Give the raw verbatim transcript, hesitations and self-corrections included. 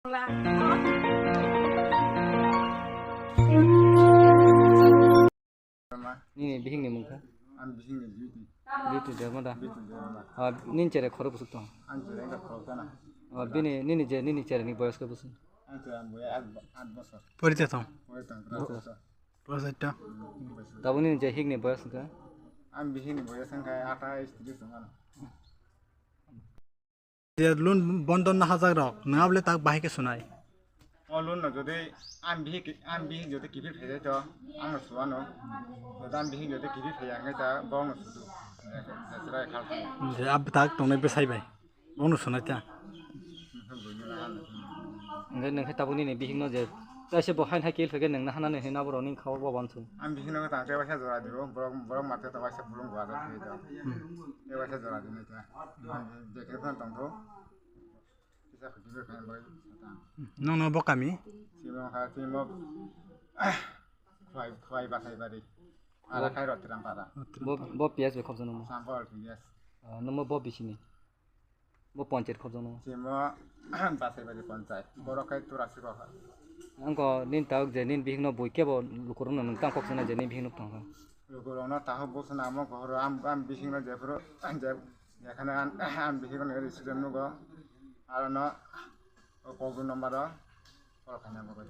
Nini bihikni mung kha? Ang bihikni Beauty. Beauty Dharma da? Beauty Dharma. Ah, nini chere khorok bwswk tong? Ang chere wngkha khorok gana. Ah, bini, nini je, nini chere ni boyos khe bwswk? Ang chere ang boya aat bo-, aat bosor. Pori te tong? Pori tong, class eight. Class eight ta? Tabuk nini je hikni boyos wngkha? Ang bihikni boyos wngkha athais tris wngkha. Je loan bondon na hajak rok, nwng abole tak bahai khe sunai. O loan no jodi ang bihik, ang bihik jodi kiphil phai to, ang no suano. Jodi ang bihik jodi kiphil phai ya, hingke ta bong no sudu. Jesra khal. Je ab tak tongnai bwsai bai. Bong no sunai ta. Hingke nwng khe tabuk nini bihik no je, kaisa bo hain hai kel phai khe nwng na hana ni hina borok ni kha o bo bansu. Ang bihik no ta te waisa jora dibo, borok, borok mate ta waisa bulung gwa da thai to. Hmm. Te waisa jora di nai ta. Ang je khe tong tong tho. Kisa khutube khaina bagwi satang. Nokno bo kami? Simo kha, simo, Khwai, Khwai Bathai Bari. Ara khai Rotiram Para. Bo, bo P S bai khobjaknai mo? Sampol, yes. Ah, nokno bo bisini? Bo panchayat khobjaknai mo? Simo Bathai Bari panchayat. Borok khai Turasi Roha. Angko nini tabuk je nini bihikno bui kebo lukurokno nwng tang kok swnai je nini bihikno tang kha? Lukurokno takhuk bwswk nangmo, kuphuru ang, ang bihikno jephuru, je, jekhane ang, ang bihikno student nugo, arono o kokborok number o call khaina bagwi.